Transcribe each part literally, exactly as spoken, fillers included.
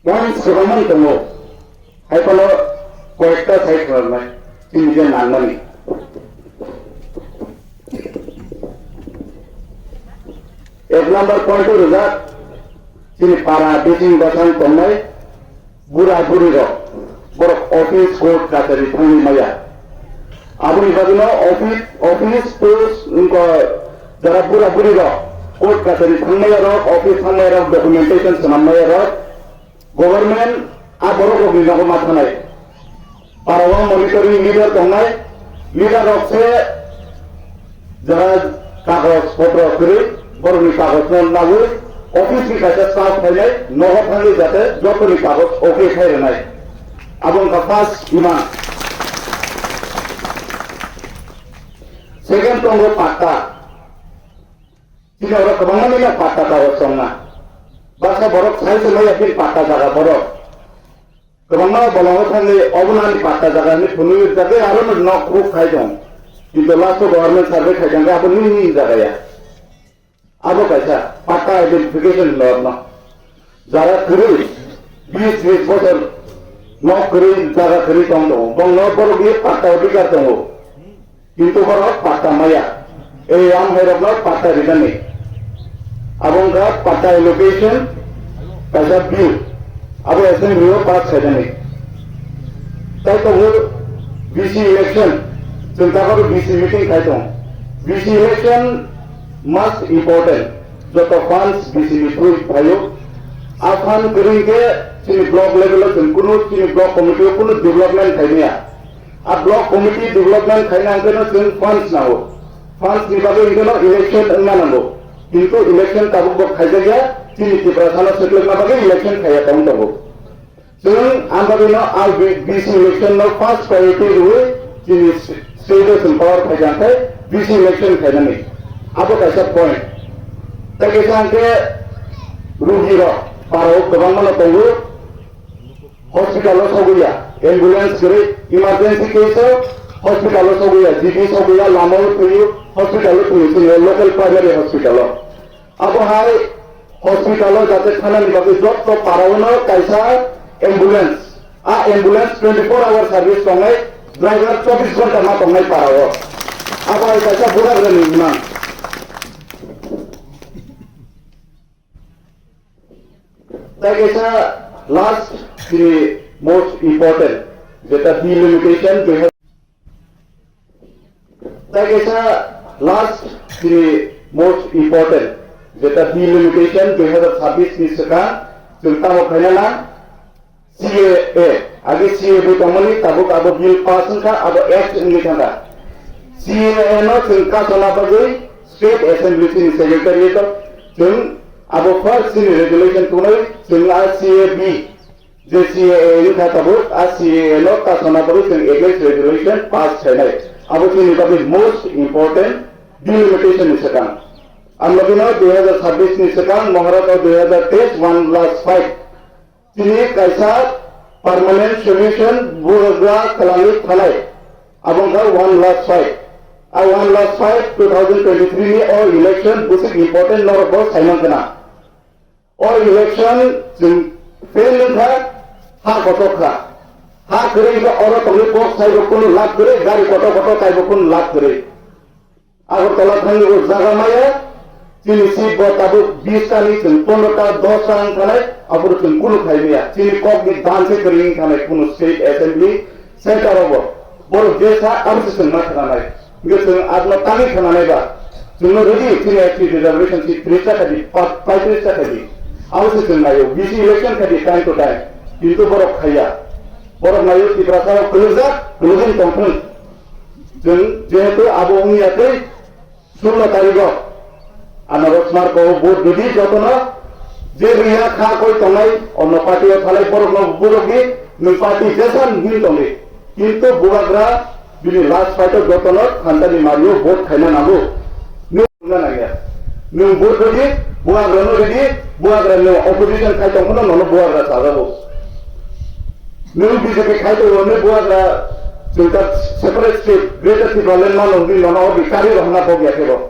Points kwbangma tongo, hai phano koyekta sai khwlangmani, chini je nangmani. Ek number point o rijak, chini para bising bwsang tongnai bura buri rok, borok office, court, kachari thangwi maya. Aboni bagwino office, office, post, wngkha jara bura buri rok, court, kachari thangmaya rok, office thangmaya rok, documentation swnam maya rok, government a borok rokni nogo ma thanai. Para o monitoring leader tongnai, leader rok se jara kagoj potro kwrwi, borokni kagoj no nawi, office ni kaisa staff phainai, nogo thangwi jate jotoni kagoj okay khai rwnai. Abo wngkha first demand. Second tongo patta. Chini oro kwbangma nini patta kagoj tongna. Baksa borok sai se maya bini patta jaga borok. Kwbangma bolongo thangwi obo nani patta jaga hinwi phunui jagwi aro no nok ruk khai tong. Kintu last o government survey khai tongkhe abo nini nini jaga ya. Abo kaisa patta identification hinwi orno. Jara kwrwi, bis tris bosor nok kwrwi, jaga kwrwi tong tongo. Bongno borok ye patta odhikar tongo. Kintu borok patta maya. Ei amhairokno patta rinani. Abo wngkha patta allocation, kaisa bill. Abo assembly o pass khainani. Tai tongo B C election. Chwng tabuk B C meeting khai tongo. B C election most important. Joto funds B C ni through phaio. A fund kwrwi khe chini block level o chwng kunu chini block committee o kunu development khaimaya. A block committee development khaina hwnkhe no chwng funds nango. Funds ni bagwi hwnkhe no election wngna nango. Kintu election tabuk bo khaijakya, chini Tiprasa no swklikna bagwi election khaiya tong tongo. Chwng ang bagwi no a B C election no first priority rwi chini state o chwng power phaijak khe B C election khainani. Abo kaisa point. Tei kaisa hwnkhe rugi rok para o kwbangma no tongo. Hospital o sogwi ya, ambulance kwrwi, emergency case o hospital o sogwi ya, G P sogwi ya, lama o thwiwi, hospital o thwiwi, chini local primary hospital o. Abo hai hospital o jate thanani bagwi jotto para o no kaisa ambulance. A ambulance twenty four hour service tongnai, driver chobbish ghonta ma tongnai para o. Abo hai kaisa bubagrani imang. Tai kaisa last chini most important, jeta delimitation dui hajar, tai kaisa last chini most important, jeta delimitation dui hajar sabbish ni swkang chwng tamo khaina nang. C A A, age C A A bo tongmani, tabuk abo bill pass wngkha, abo act wngwi thangkha. C A A no chwng kasona bagwi State Assembly chini Secretariat o chwng abo first chini resolution tunai, chwng a C A B, je C A A wngkha tabuk, a C A A no kasona bagwi chwng against resolution pass khainai. Abo chini bagwi most important delimitation ni swkang. Ang bagwino dui hajar sabbish ni swkang, Maharata dui hajar teis, one last fight. Chini kaisa permanent solution bubagra kwlangwi thanai, abo wngkha one last fight. A one last fight two thousand twenty-three ni o election bwswk important norok bo saimang khna. O election chwng fail wngkha, ha kotor kha. Ha kwrwi wngkha, oro tongwi kok saibo kunu lab kwrwi, gari kotor kotor kaibo kunu lab kwrwi. Agartala thangwi o jaga maya, chini seat bo tabuk bish ta ni chwng pondro ta, dos ta wng khanai, aphuru chwng kunu khai maya. Chini kok ni dan se kwrwi wng khanai kunu state assembly center rogo. Borok je sa abo se chwng ma khananai. Hingke chwng abno tangwi khananai ba. Chwngno rwdi chini S T reservation seat tris ta khaidi, pa-, paitris ta khaidi. Abo se chwng naio. B C election khaidi time to time. Kintu borok khaiya. Borok naio Tiprasa rok kwlwkjak, kwlwgwi tongthung. Chwng jehetu abo wngya tei sullo tarigo anarok smarko vote rwdi jotono, je rwya kha koi tongnai onno party o thalai borokno bujokdi, nwng party jesan hin tongdi. Kintu bubagra bini last fight o jotono thantani mario vote khaina nango. Nwng rwna nangya. Nwng vote rwdi, bubagrano rwdi, bubagra nwng opposition khai tongphano nono bubagra chajago. Nwng B J P khai tongo, nwng bubagra chwngkha separate state, Greater Tipraland mano hwnwi nono o bikari rohorna bokya khe bo.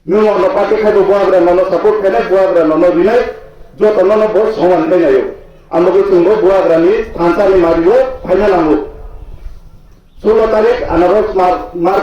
Nwng ono party khai bo bubagra nono support khainai, bubagra nono rinai, joto nono bo soman khainaio. Amo khe chwngbo Bubagrani thansa ni mario phaina nango. Sulo tarik anaros mar, mar,